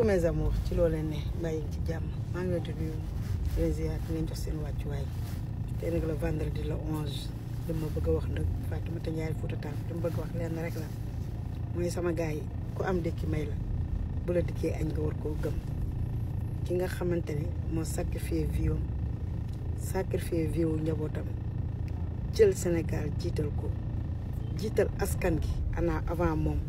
coucou mes amours ci loo leen ne bàyyi ci jàmm maa ngi leen di nuyu les ziar di leen jox seen wàccuwaay tey nag la vendredi la 11 li ma bëgg a wax nag Fatoumata Ndiaye Fouta Tamp li ma bëgg a wax leen rek la mooy sama gars yi ku am dëkki may la bu la dikkee añ nga war koo gëm ki nga xamante ne moo sacrifié vie wu njabootam jël Sénégal jiital ko jiital askan gi ana avant moom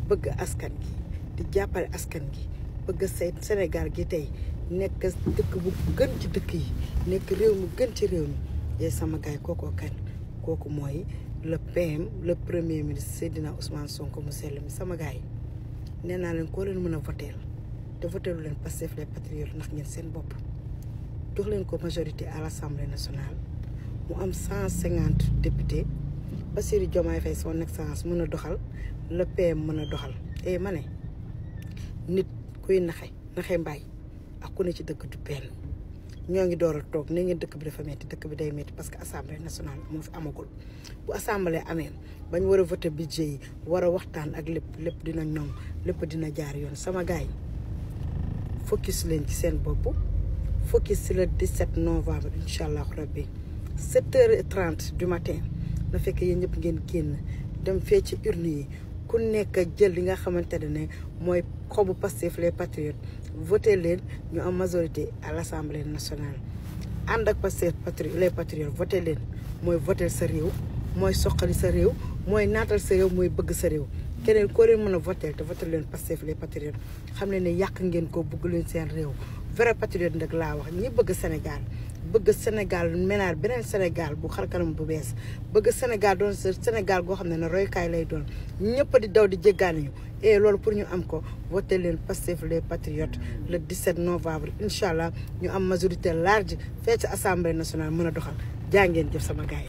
bëgg askan gi di jàppale askan gi bëgg say Sénégal gi tey nekk dëkk bu gën ci dëkk yi nekk réew mu gën ci réew mi yee sama gaay kookoo kan kooku mooy le PM le premier ministre Seydina Ousmane Sonko mu sell mi sama gaay nee naa leen koo leen mën a voteel te voteelu leen Pastef les patriotes ndax ngeen seen bopp jox leen ko majorité à l'Assemblée nationale mu am 150 députés Bassirou Diomaye Faye son excellence mën a doxal le PM mën a doxal ma ne nit kuy naxe mbaay ak ku ne ci dëkk du benn ñoo ngi door a toog ne ngeen dëkk bi dafa metti dëkk bi day metti parce que assemblée nationale moo fi amagul bu assemblée amee bañ war a voter budget yi war a waxtaan ak lépp dina ñoŋ lépp dina jaar yoon sama gars yi focus leen ci seen bopp focus ci le 17 novembre incha allah rabbi 7h30 du matin na fekk yéen ñëpp ngeen génn dem fee ci urne yi ku nekk jël li nga xamante ne mooy xobu Pastef les patriotes voté leen ñu am majorité à l'Assemblée nationale ànd ak Pastef les patriotes voté leen mooy voté sa réew mooy soqali sa réew mooy naatal sa réew mooy bëgg sa réew keneen koo leen mën a voté te voté leen Pastef les patriotes xam ne yàq ngeen ko bëgg leen seen réew vrai patriote nag laa wax ñi bëgg Sénégal menaar beneen Sénégal bu xarkanam bu bees bëgg Sénégal doon Sénégal goo xam ne roykaay lay doon ñëpp di daw di jéggaani ñu loolu pour ñu am ko voté leen Pastef les patriotes le 17 novembre incha allah ñu am majorité large fee ci assemblée nationale mën a doxal jaa ngeen jëf sama gars yi